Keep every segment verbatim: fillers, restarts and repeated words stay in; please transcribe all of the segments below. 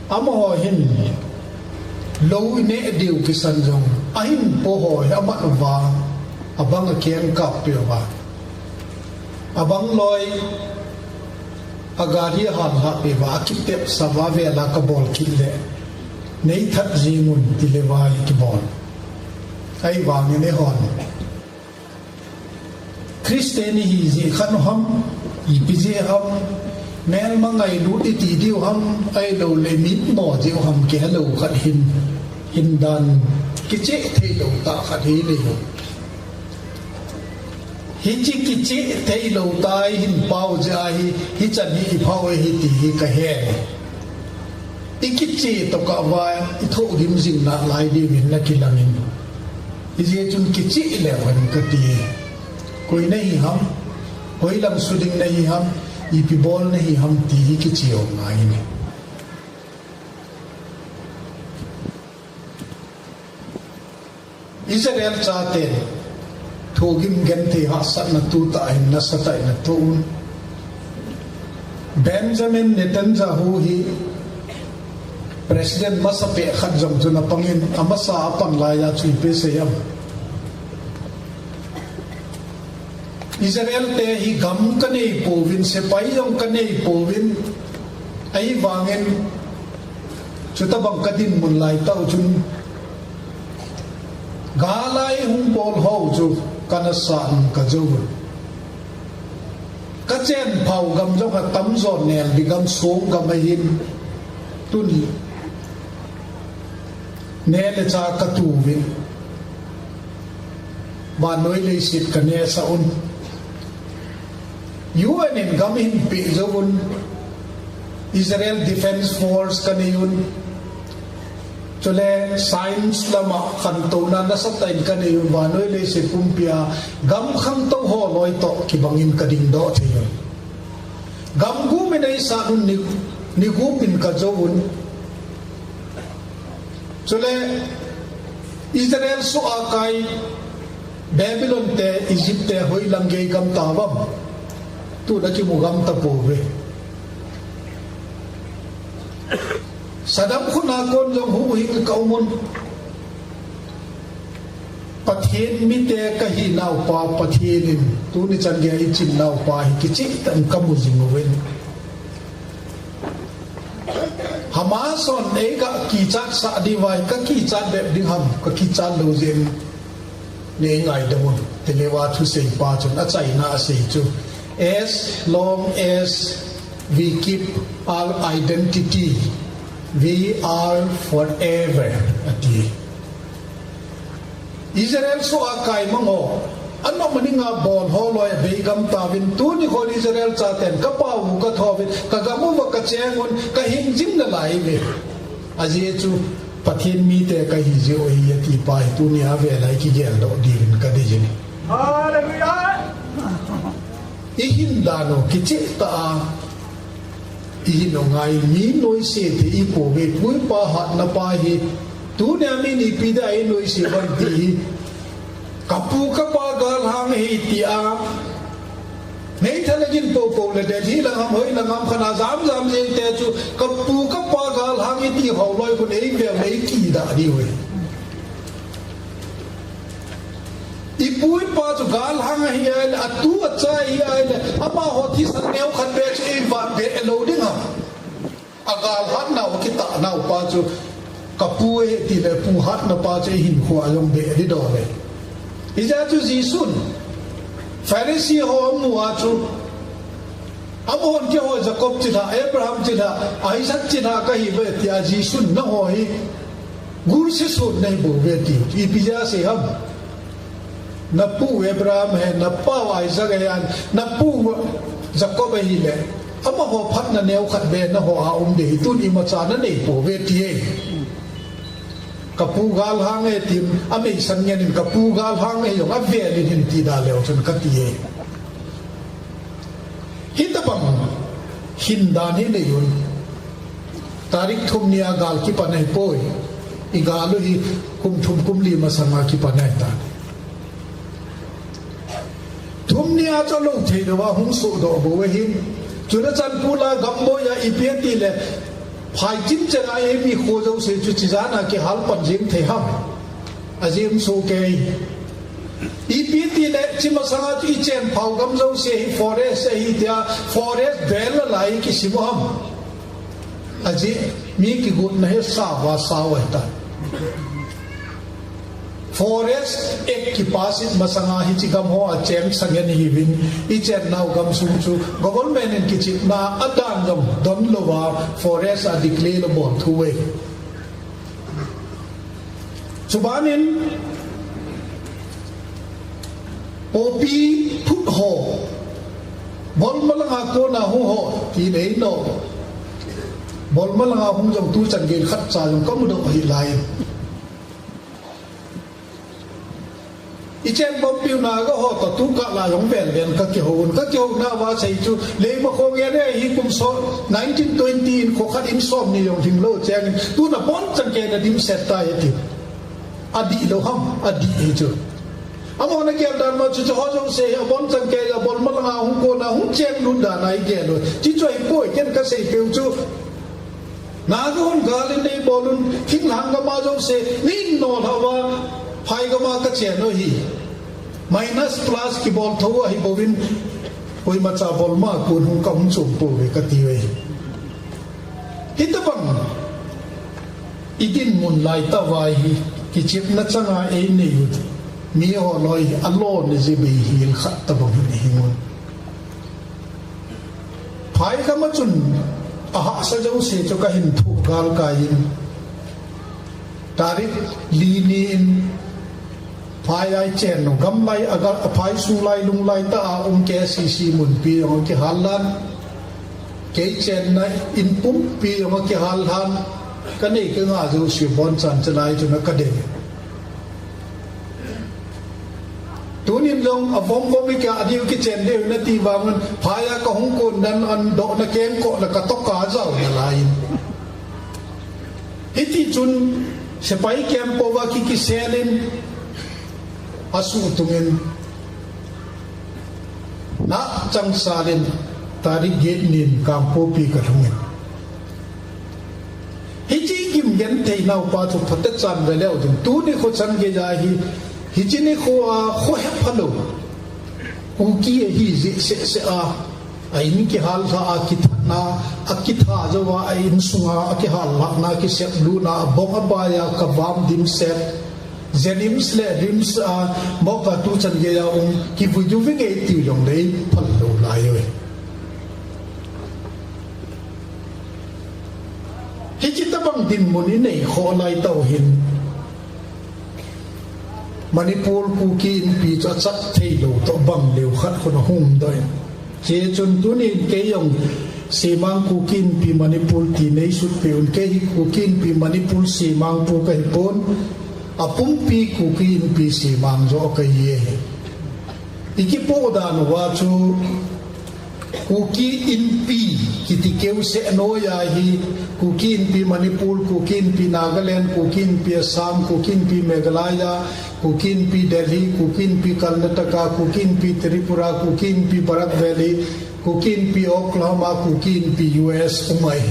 Amaho hin lou neh diu kisan jong, ahin po ho hi amat uva, abang akeng kap peh uva, abang loi agari ahan lhah peh uva, akitepsa uva, vela kabol kit le, nei that jing un ti le uva hi kibol. Ahivangin eihon Christian ihi jeh khat u ham, ipi jeh ham, melma ngailut iti diu ham, ahilouleh mitmo jeh u ham, kihelou khat hin, hindan kicheh theilou tah khat hi nei u. Hiche kicheh theilou tah hi hin pao jeh a hi, hichan hi ipha u ahi ti hi kahe. Ikicheh tokah uva, ithohgim jing nalai diuvin nakilang in. Hijeh chun kicheh leu hen kati. Koi nahi ham, hoilang suding nahi ham, ipi bol nahi ham ti hi kicheh u ngai in. Israel chaten thohgim genthei hahsatna tutah hin nasatah in atoh un. Benjamin Netanyahu hi President masapeh khat jong chun apangin, amasa apang laiya chu ipi asei ham? Israel te hi gam kanei pouvin, sepai jong kanei pouvin, ahivangin chutobang kadinmun laitah u chun, gal a eihung bol ho chu kana san kajou un. Kachen phau gam jong atamjo nelbi gam, song gam ahin, tuni neh le chah katouvin, vannoi leiset kanesah un. U N in gam ahin peh jouvun, Israel Defence Force kanei un, chule science lama khantouna nasatah in kanei un, vannoi leiset pumpia gam khangtou ho loi toh kibangin kadingdoh thei un. Gam gup in eisat un, ni, ni gup in kajou un. Chule Israel soh a kai Babylon te, Egypt te hoilang gei gam tauvem? Tun akimu gam tapouve. Saddam khut a kon jong huhhing kaum un. Pathen mite kahinaupa Pathen in tuni chan geiya eichinnaupa hi kicheh tah in kamu jing uvin. Hamas hon eiga kichatsah diu ahi, kakichat bep ding ham, kakichat lou jeh in nei ngaidam un, ti leuva thuseipa chun achaina asei chu, "As long as we keep our identity, we are forever," ati. Israel soh a kai mang ho, anom aning a bol ho loi abei gam tauvin, tuni khon Israel chaten kapao u kathouvin, kagam uva kacheng un, kahing jing nalai uve. Ajeh chu Pathen mite kahi jeh u ahi atipa hi tunia vela ikigeldoh diuvin kadei jin. Hallelujah! Ihin dan u kicheh tah a ihin u ngai, mi noise thei ipouve, pu ipa hatna pa hi. Tunia min ipi dia einoise uvem ti hi. Kapu kapa galhang ahi tia meithal agin poupou le Delhi lang ham, hoi lang ham, khat a jamjam jeng te chu kapu kapa galhang iti ho loi khun eiveu le eikidah diu ahi. Ipu ipa chu galhang ahi ahile, atu acha ahi ahile, amaho thisan neo khat beh chu eivat beh lou ding ham? Agalhatnau, akitahnau pa chu kapu ahi tile pu hatna pa chu eihinkhoa jong beh ding dol e. Hijeh chun Jesun Pharisee ho amu a chu, amahon keiho Jacob chilhah, Abraham chilhah, Isaac chilhah kahiuve tia Jesun nangho hi gulse son nahibouve tiu. Ipi jeh a asei ham? Napu Abraham ahi, napau Isaac ahi, napu Jacob ahile, amaho phatna neo khat beh naho a um ding ahi, tun imacha nanei pouve ti e. Kapu galhang e tin, ameisan ngen in kapu galhang e jong avel in hin tidah leu chun kati e. Hitobang hin dan hi nei un. Tarik thum nia gal kipan ahipoi. Igal u hi kum thum kum li masanga kipan ahitan. Thum nia chu alou thei louva hung sohdoh bou ahin. Chuna chan pula gamboi a ipi atile, Phai chim changa eimi kho jouse chu chijana kihal pan jing thei ham? Ajim so kei. Ipi tile chi masanga chu ichen phau gam jouse hi forest ahi tia, forest bel lai kisim u ham? Aji, mi kigotna hi sava sao ahitai. Forest Act kipass masanga hiche gam hoa cheng sangen hiuvin, ichennau gamsung chu government in kichepna adan jong donlouva forest a declare abol thu e. Chubanin poppy phut ho, bolma langa kona hung ho ti nei no. Bolma langa hung jong tuchan gei khatcha jong kamudoh hilai. Ichen bompiu Naga ho toh tukah la jong vel vel kakihou un, kakihouna uva sei chu Leimakhong area hi kum so nineteen twenty in kho khat in somni jong hing lou cheng in, tuna bonchan kei nadimset tai ati. Adihlou ham? Adih hi chu. Amahon agel dan ma chu, chu ho jouse hi abonchan kei a bolma langa hung kona hung chenglut dan a igel u. Chi chu ahipoi, ken kaseipeu chu. Naga hon gal in neibol un, thinglhang gam a jouse, nei nolhah uva, phai gam a kachen u ahi. Minus plus kibol thou ahibouvin, koimacha bolma kon hung kahung chom pouve kati uve. Hitobang idinmun laitah uva hi, kichepna changa einei u miho loi, alon iji beihel khat tobang hin ihing un. Phai gam a chun ahahsa jouse chu kahin thoh galkai in, tarik li ni in phai a ichen u, gamlai aga, phai sunglai lunglai tah a um KCC munpi jong akihal lhan, kei chenna in pumpi jong akihal lhan, kanei kangah jouse bonchan chalai chun akadei. Tunin jong avom vom ikah diu, kichen diu nati vangin, phai a kahung kon dan an dohna kengkoh le katoh kajao nalai in. Hitichun sepai camp pouva kikisel in, asuhtung in, nachang sal in, tarik get nin Kangpokpi kalhung in. Hiche gimgenthei naupa chu phatechan veleu ding. Tuni kho chan geiya hi, hiche nikho a kho hephalou Kuki ahi jeh seh seh a, a in kihal lhah a, kithatna, akitha jouva a insunga akihal lhahna, kiseplutna, abong abai a kavam dimset, JNIMS le RIMS a, moka tuchan geiya um, kivui diu vinge tiu jongle phal lou lai uve. Hiche tobang dinmun inei khoh laitah u hin, Manipur Kuki Inpi chu achat theilou toh bang leu khat khun ahung doh in. Hichun tunin kei jong Semang Kuki Inpi Manipur ti neisutpeh un, kei hi Kuki Inpi Manipur Semang pu kahipon, apumpi Kuki Inpi Semang joh kahi e. Ikipoh dan uva chu Kuki Inpi kiti keu seh noiya hi, Kuki Inpi Manipur, Kuki Inpi Nagaland, Kuki Inpi Assam, Kuki Inpi Meghalaya, Kuki Inpi Delhi, Kuki Inpi Karnataka, Kuki Inpi Tripura, Kuki Inpi Barak Valley, Kuki Inpi Oklahoma, Kuki Inpi U S um ahi.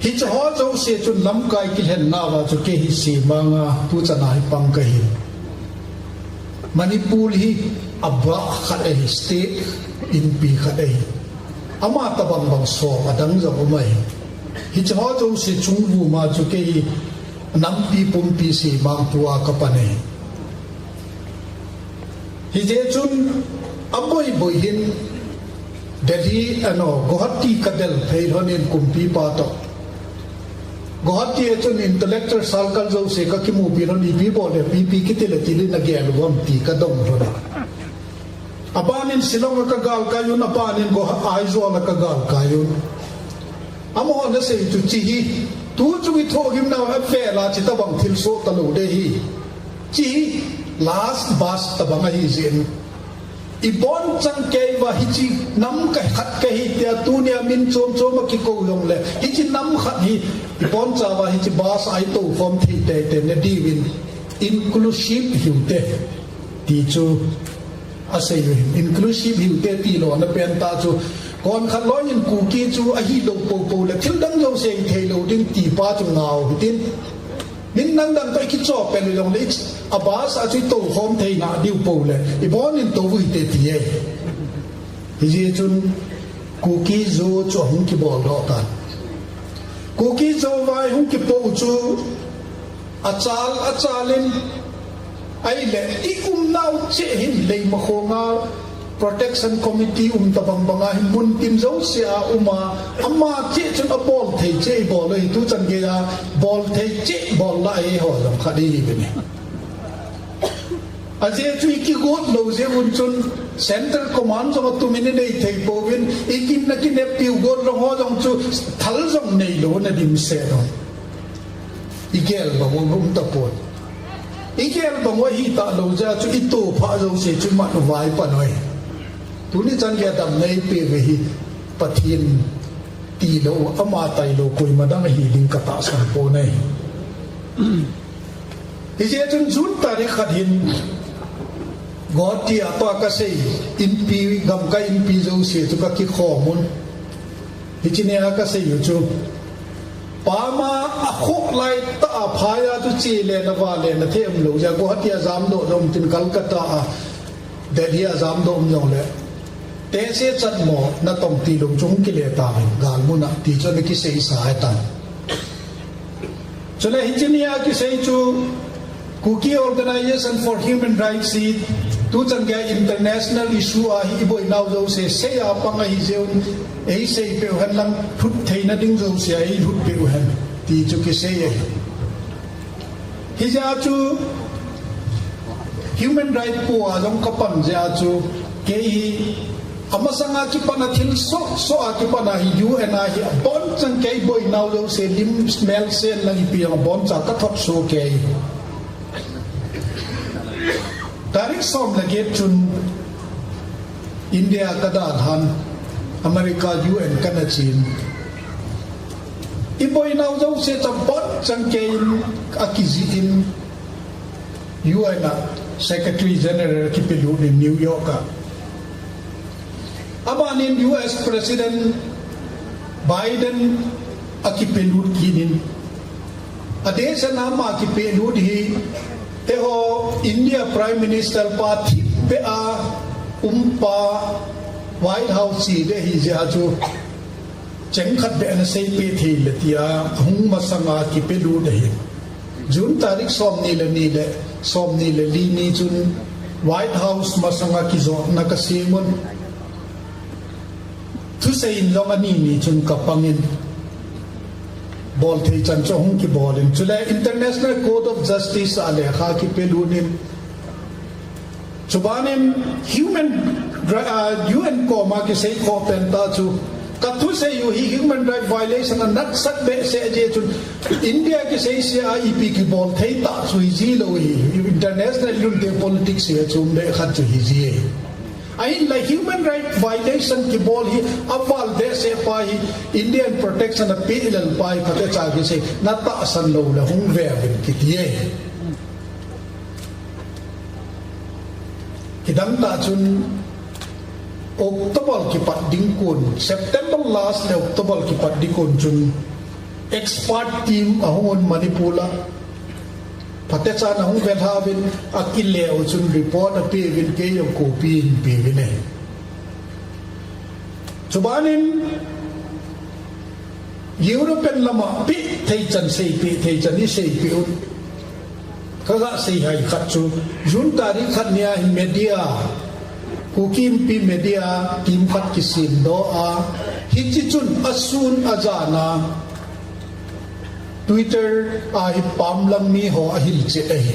Hiche ho jouse chun lamkai kilhennauva chu kei hi Semang a tuchan a hi pang kahi. Manipur hi abah khat ahi, state inpi khat ahi. Ama tobang bang som adang jong um ahi. Hiche ho jouse chungvum a chu kei hi nampi pumpi Semang pu a kapan ahi. Hijeh chun aboi boi hin Delhi, ano, Guwahati kadel phei lhonin kumpipa toh. Guwahati a chun intellectual circle jouse kakimupi lhon, ipi bol le, ipi kiti le tile nagel uvam ti kadong lhon. Abanin Shillong a kagalkai un, abanin Guwah-, Aizawl a kagalkai un. Amahon asei chu hiche hi, tuchung ithohgimnau a vela hiche tobang thilsoh talou ding ahi. Hiche hi last bus tobang ahi jeh in. Ibonchauva hiche nam khat kahi tia tunia min chom chom a kikou jongle, hiche nam khat hi ibonchauva hiche bus a itokhom thei teitei nadiuvin inclusive hiute ti chu asei u ahin. Inclusive hiute tilona pentah chu, konkhat loiyin Kuki chu ahilou poupou le thildang jo ding ti pa chu ngau hitin. Min nang dang toh i kichoh pen le jong le, a bus a chu i tou khom thei na diu po le, i bon in tou u hite ti e. Hijeh chun Kuki Zo chu hung kibol doh tan. Kuki Zo vai hung kipoh chu a chal, a chal in Ahile, i umnau cheh hin Leimakhong a Protection Committee um tabang banga hin mun tin jouse a um a, ama cheh chun a bol thei cheh i bol u hi, tu chan gei a bol thei cheh bol la eiho jong khat i hi ve ne. Ajeh chu i kigot lou jeh un chun Central Command jong a tumin i nei thei pouvin, i kin na kinep piu got lou ho jong chu thal jong nei lou na dimset lou. I gel bang u um tapon. I gel bang u ahi talou jeh a chu i tophah jouse chu mat u vai pan u ahi. Tuni chan gei a damna i pe ve hi Pathen tilou, ama tailou, koima dang ahi ding ka tahsan pon ahi. Hijeh chun June tarik khat hin Guwahati a tua ka sei, inpi, gamkai inpi jouse chu ka kikhom un. Hiche nia ka sei u chu. Pama a khok lai tah a phai a chu che le na va le na thei um lou jeh a Guwahati a jamdoh jong tin Kolkata a Delhi a jamdoh um jong le. Tehse chat mo na tong tilou chu hung kile ta hin gal mun a ti chu ana kisei sa ahi tan. Chule hiche nia kisei chu Kuki Organization for Human Rights hi tu chan gei a international issue ahi, i boinau jouse sei a pang ahi jeh un, ei sei peh u hen lang, lhut theina ding jouse a ei lhut peh u hen ti chu kisei ahi. Hijeh a chu human right po a jong ka pan jeh a chu kei hi amasang a kipan a thil soh soh a kipan a hi U N a hi abonchan kei boinau jouse lim mel sen lang ipi jong aboncha ka thot soh kei. Tarik som le get chun India ka dalhan, America U N ka na chen. I boinau jouse chu abonchan kei in a kijih in U N a Secretary General kipelut in New York a. Aban in U S President Biden a kipelut kit in. Adeh seh a ama kipelut hi, eiho India Prime Minister pa thipbeh a um pa White House che ding ahi jeh a chu cheng khat beh ana seipeh thei le tia hung masang a kipelut ahi. June tarik somni le ni le, somni le li ni chun White House masang a kijotna ka sem un. Thusei in jong ani ni chun ka pang in. Bol thei chan chu hung kibol in. Chule International Court of Justice a lekha kipelut in. Chuban in human ri-, ah, U N koma kisei khoh pen tah chu. Ka thusei u hi human right violation a natsat behseh jeh chun India kisei sea ipi kibol thei tah chu hi ji lou hi. International lunte politics hi chom beh khat chu hi ji e. Ahinla human right violation kibol hi aval behseh pa hi Indian protection a pelal pa hi phatecha kisei na tahsan lou le hung ve uvin kiti e. Kidang tah chun October kipat ding kon, September last le October kipat ding kon chun expert team ahung un Manipur a. Phatecha na hung ve lha uvin akile u chun report ape uvin kei jong copy in pe uvin e. Chuban in European lam a peh thei chan seipeh thei chan i seipeh un. Ka ga sei hai khat chu, June tarik khat nia hi media, Kuki Inpi media team khat kisemdoh a, hiche chun asun ajan a, Twitter a hi pamlang mi ho ahilchet ahi.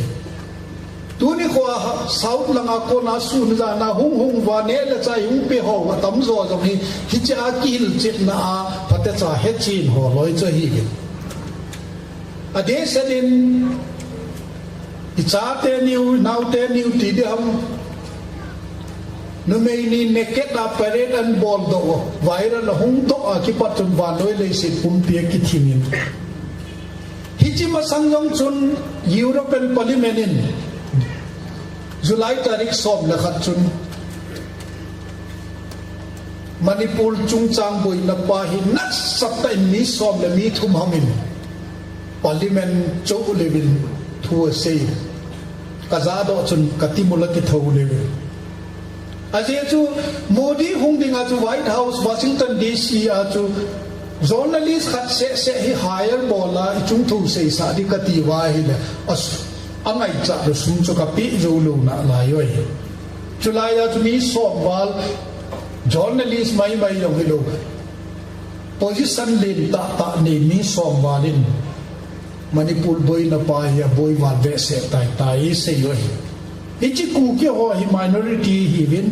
Tuni kho a South langa kona sun jana hung hung uva neh le chah hung pe ho atamjo jong hi, hiche a kihilchetna a phatecha hechen ho loi chu ahiuvin. Adeh seh in, i chate niu, naote niu ti ding ham. Numei ni naked a parade ana boldoh, viral ahung toh a kipat chun vannoi leiset pumpi a kithing in. Hiche masang jong chun European Parliament in July tarik som le khat chun Manipur chungchang boina pa hi nasatah in mi som le mi thum ham in Parliament chou levin thu asei. Ka jadoh chun ka timul akitho levin. Ajeh chu Modi hung ding a chu White House, Washington D C a chu journalist khat seh seh hi hire bol a i chungthu seisah ding kati uva ahile, a s-, angaichat lou sum chu ka peh jou lou nalai uve. Chulai a chu mi som val journalist maimai jong hilou, position len tahtah nei mi som val in Manipur boina pa hi aboi val behseh taitai isei uve. Hiche Kuki ho hi minority hiuvin,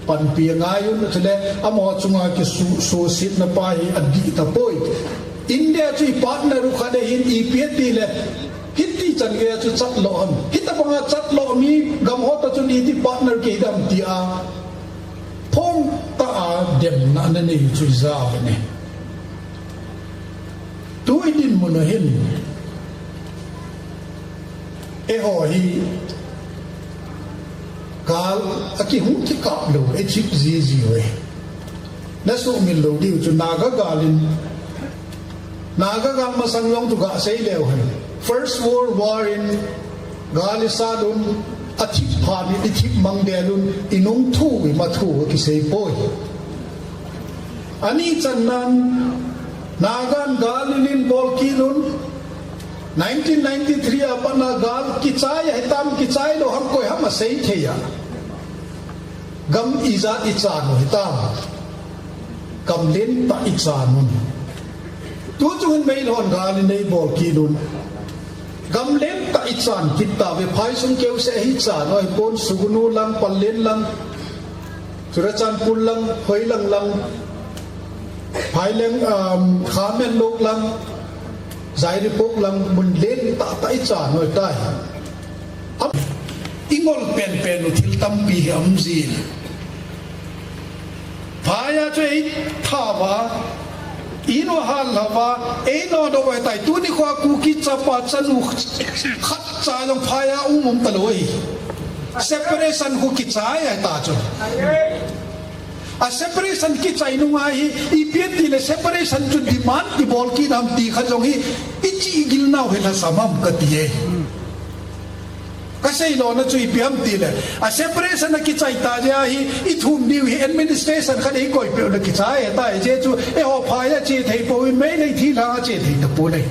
panpi angai un, chule amaho chunga kisu-, suhsetna pa hi adih tapoi. India chu i partner u khat ahin, ipi ati le, hiti chan gei a chu chat lou ham. Hitabang a chat lou mi gam ho toh chun iti partner kei dam tia, phong tah a demna ana nei chu ijat uve. Tu i dinmun u hin, eiho hi gal a kihung kikap lou, i chip jiji uve. Na sumil lou diu chu Naga gal in, Naga gal masang jong chu ga sei leu hen. First World War in gal isat un, athip phat in, ithip mang del un, inung thu, ima thu kisei poi. Ani channan, Nagan gal in in bol kit un, nineteen ninety-three a pat na gal kichai ahitam, kichai lou ham koi ham asei thei a. Gam ijat ichan u hitam. Gam lentah ichan un. Tu chung in Meitei hon gal in eibol kit un. Gam lentah ichan kit tauve, phaisung keuseh hi chan u ahipon, Sugnu lang, Pallel lang, Churachandpur lang, Hoilang lang, Phaileng, um, Khamenlok lang, Yairipok lang, mun lentah tah ichan u ahitai. Am, ingol penpen u thil tampi hi aum jin. Phai a chu eitha uva, inu hal uva, einodoh uva ahitai. Tuni khoa Kuki chapa chanu khatcha jong phai a um um talou ahi. Separation khu kichai ahita chu. A separation kichai nunga hi, ipi ati le separation chu demand kibol kit ham ti khat jong hi, ichih gilnau hi lhasam ham kati e. Kasei lona chu ipi ham ti le, a separation akichai ta jeh a hi, ithum diu hi administration khat eikoi peh u le kichai ahitai, jeh chu eiho phai a che thei pouvin, Meitei thilhang a che thei tapon ahi.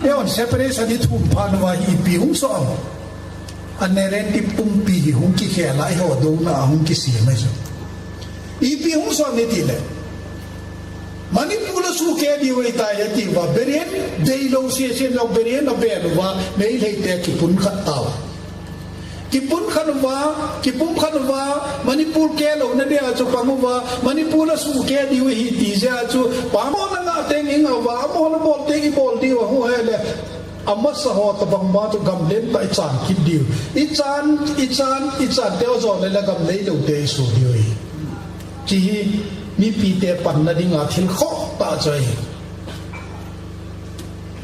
Eihon separation ithum phat uva hi ipi hung soh am. A narrative pumpi hi hung kikhel a, eiho douna a hung kisem ahi chu. Ipi hung soh am iti le, Manipur a suhkeh diu ahitai ati uva, Biren deilou sesen jong Biren abel uva, Meitei te kipun khat tauva. Kipun khat uva, kipun khat uva, Manipur keh louna dia chu pang uva, Manipur a suhkeh diu ahi ti jeh a chu, pa mo na ngah teng i ngah uva, amo na bol teng i bol diu ahi le, amasa ho tabang ma chu gam lentah ichan kit diu. Ichan, ichan, ichan teu jo le la gam neilou te isu diu ahi. Hiche hi mipi te panna dinga thil khoh tah chu ahi.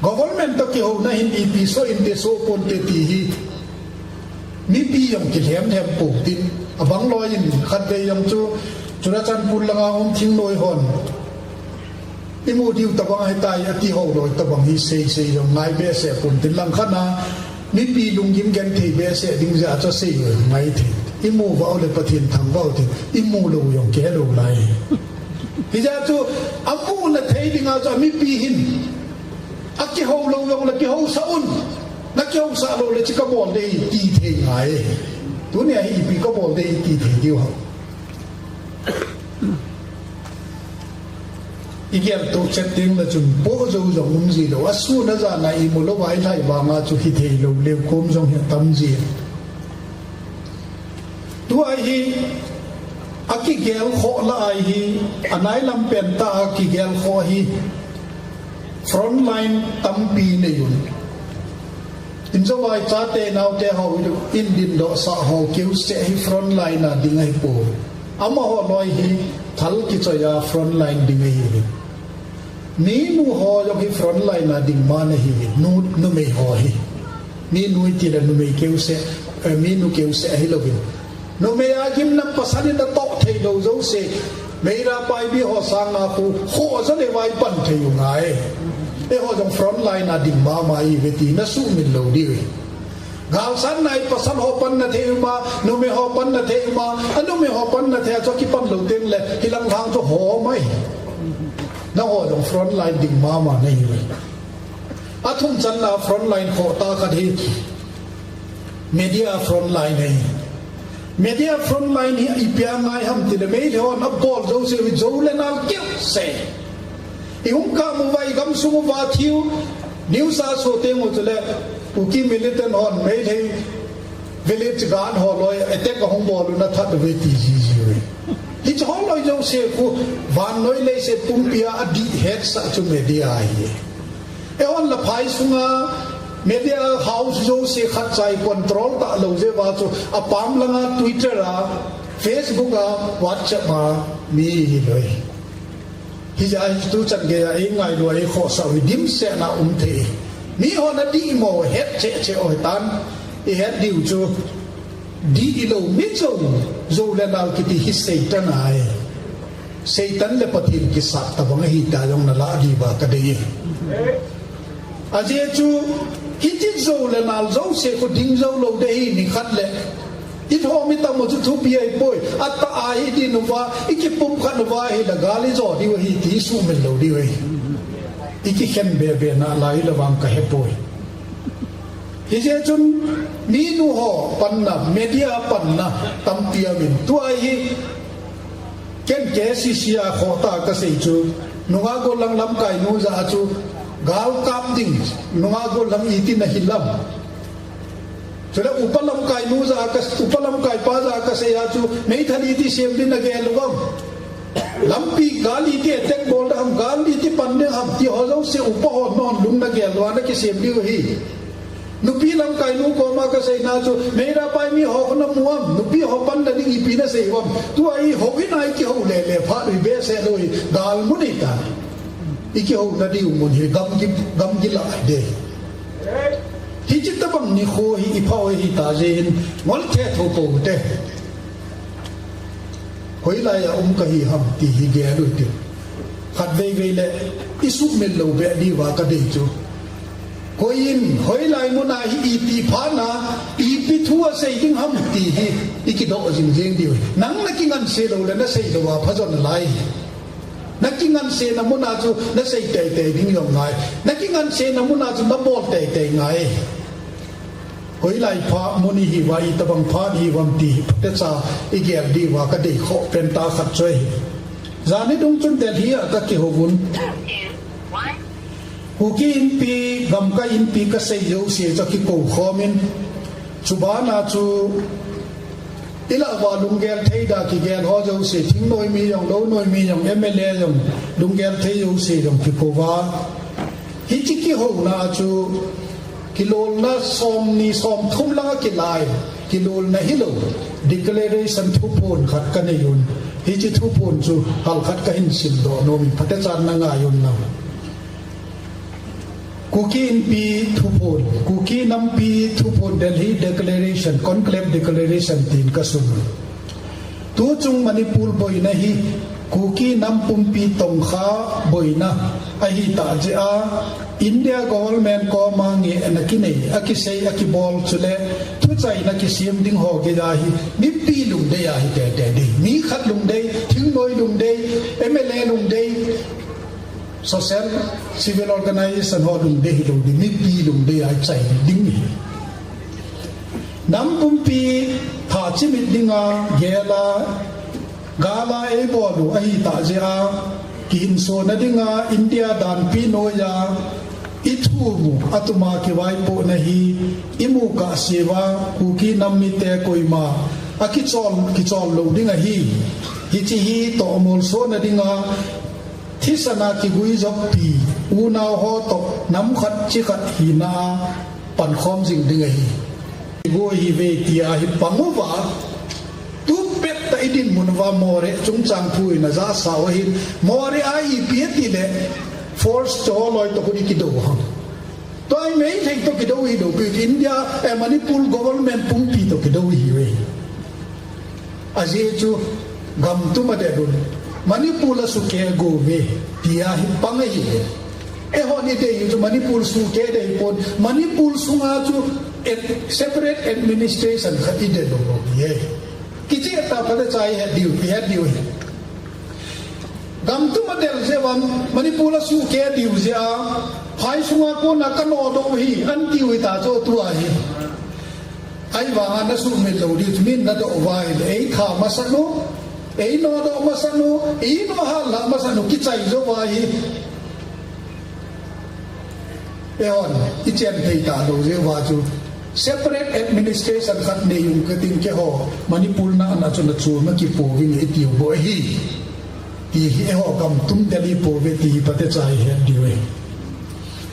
Government toh kihouna hin ipi soh inte soh ponte ti hi mipi jong kilhem lhem pou tin, abang loi in khatvei jong chu Churachandpur langa um thingnoi hon imu diu tabang ahitai ati ho loi tabang hi sei sei jong ngai behseh pon tin, langkhat a mipi lunggim genthei behseh ding jeh a chu sei jong ngai thei. Imu uva u le Pathen thangvah u tin, imu lou jong keh lou lai. Hijeh a chu, amuna thei dinga chu, a mipi hin, akihou lou jong le kihousah un, na kihousah lou le chu kabol ding ahi ti thei ngai. Tunia hi ipi kabol ding ahi ti thei diu ham. I geltoh chet teng le chun poh jou jong um ji lou. Asun ajan a imu lou a ilhai vanga chu hithei lou leu kom jong hi atam ji. Tua hi akigelkhoh lai hi, anailam pen tah a kigelkhoh hi frontline tampi nei un. Injovai chate naote ho, in dindohsah ho keuseh hi frontline a ding ahipoi. Amaho loi hi thal kichoi a frontline ding ahiuvin. Minu ho jong hi frontline a ding man ahiuvin. Nu, numei ho hi. Minu iti le numei keuseh, eh, minu keuseh ahilouvin. Numei a gimnam pasal in atoh thei lou jouse, Meira Paibi ho sanga khu, khoh jo le vai pan thei u ngai. Eiho jong front line a ding mama ive ti nasuhmil lou diu. Galsatna hi pasal ho panna thei uma, numei ho panna thei uma, anumei ho panna thei a chu kipan lou teng le, hilang lang chu ho mai. Nangho jong front line ding mama nahiuve. Athum channa front line khoh tah khat hi media front line ahi. Media front line hi ipi a ngai ham tile Meitei hon abol jouse hi jou le nal keu se. Ihung kap uva, igamsung uva thil news a so teng u chule Kuki militant hon Meitei village guard ho loi attack ahung bol u nathat uve ti jiji uve. Hiche ho loi jouse khu vannoi leiset pumpi a adih hetsah chu media ahi. Eihon la phai sunga media house jouse khat cha icontrol talou jeh uva chu apam langa Twitter a, Facebook a, WhatsApp a mi hilou. Hijeh a hi tuchan geiya eingailu a eikhohsah u hi dimset na um thei. Mihon adih mo het cheh cheh u hitan, ihet diu chu dih lou mi jou, jou le nal kiti hi Satan ahi. Satan le Pathen kisat tobang ahi ti jong nalah diuva kadei. Ajeh chu, hiche jou le nal jouse khu ding jou lou ding ahi nikhat le. Ithomi tamo chu thupi ahipoi. Atah a hi ding uva, ikipumkhat uva ahile gal ijo diu ahi ti isuhmil lou diu ahi. Ikikhen bebe nalai le vang kahepoi. Hijeh chun minu ho panna, media panna tampi aumin tua hi ken K C C a khoh tah kasei chu, nungah golhang lamkainu jah a chu gal kap ding, nungah golhang iti nahi lam. Chule upa lamkainu jah a ka, upa lamkaipa jah a kasei a chu, meithal iti sem ding nagel uvam. Lampi gal iti attack bol ding ham, gal iti pan ding ham, ti ho jouse upa ho non lung nagel uva nakisem diu ahi. Nupi lamkainu koma kaseina chu, Meira Paimi ho khu namu am, nupi ho panna ding ipi nasei uvam. Tua hi houin a ikihou lele phat u hi behseh lou hi, gal mun ahitai. Ikihouna diu mun hi gamgi, gamgi lah ding. Hiche tobang nikho hi iphah u ahitah jeh in, ngol thei thou pou te. Hoilai a um kahi ham ti hi gel u hite. Khatvei vei le isuhmil lou beh diuva kadei chu, koiyin hoilai muna hi iti phatna, ipi thu asei ding ham ti hi ikidoh jing jeng diu. Nang nakinganse lou le nasei louva phajo nalai. Nakingansena muna chu nasei teitei ding jong ngai. Nakingansena muna chu nabol teitei ngai. Hoilai phat mun ihiuva, itobang phat ihiuvam ti phatecha igel diuva kadei khoh pentah khat chu ahi. Jan hi dung chun Delhi a kakihouvun. Kuki Inpi, Gamkai Inpi kasei jouse chu akikou khomin. Chubana chu ilah uva lunggel thei da kigel ho jouse, thingnoi mi jong, lounoi mi jong, M L A jong, lunggel thei jouse jong kikouva. Hiche kihouna chu kilolna somni somthum langa kilai, kilolna hilou, declaration thuphon khat kaneiyun. Hiche thuphon chu halkhat kahin simdoh nomin phatechan nangaiyun lang. Kuki Inpi thuphon, Kuki Nampi thuphon Delhi Declaration, Conclave Declaration tin kasun. Tuchung Manipur boina hi Kuki nam pumpi tongkha boina ahitah jeh a, India government koma ngehna kinei, akisei, akibol chule thuchaina kisem ding ho geiya hi mipi lungdei ahi teitei ding. Mi khat lungdei, thingnoi lungdei, M L A lungdei, social, civil organization ho lungdei hilou ding, mipi lungdei a ichai ding ahi. Nam pumpi pha chimit dinga gel a, gal a eibol u ahitah jeh a, kihinsona dinga India danpi noiya ithum u, atuma kivaipohna hi imu kahseuva, Kuki nam mite koima akichol, kichol lou ding ahi. Hiche hi toh molsona dinga, thisana kiguijoppi, unau ho toh nam khat chi khat hina a pankhom jing ding ahi. Igoi hiuve tia hi pang uva, tupet tah idinmun uva Moreh chungchang phuina jahsau ahin, Moreh a ipi ati le, force toh loi toh khun ikidou ham. Tua hi Meitei toh kidou hilou pi, India, eh, Manipur government pumpi toh kidou hiuve. Ajeh chu gam tum adel un Manipur la sukeh go ve tia hi pang ahi. Eihon idei chu Manipur sukeh dei pon, Manipur sunga chu separate administration khat idel u hi. Kicheh tah phat a chai het diu, het diu hi. Gam tum adel jeh uva Manipur la sukeh diu jeh a, phai sunga kona kanodoh u hi, antiu hita chu tua hi. Ahivanga nasuhmil lou diu chu min nadoh uva ahile eitha masat u, einodoh masat u, einohat lhah masat u kichai jou uva hi. Eihon ichen thei talou jeh uva chu separate administration khat nei ung kating, keiho Manipur na ana chu nachol nakipouving e itiu bou ahi. Ti hi eiho gam tum del ipouve ti hi phat a chai het diu e.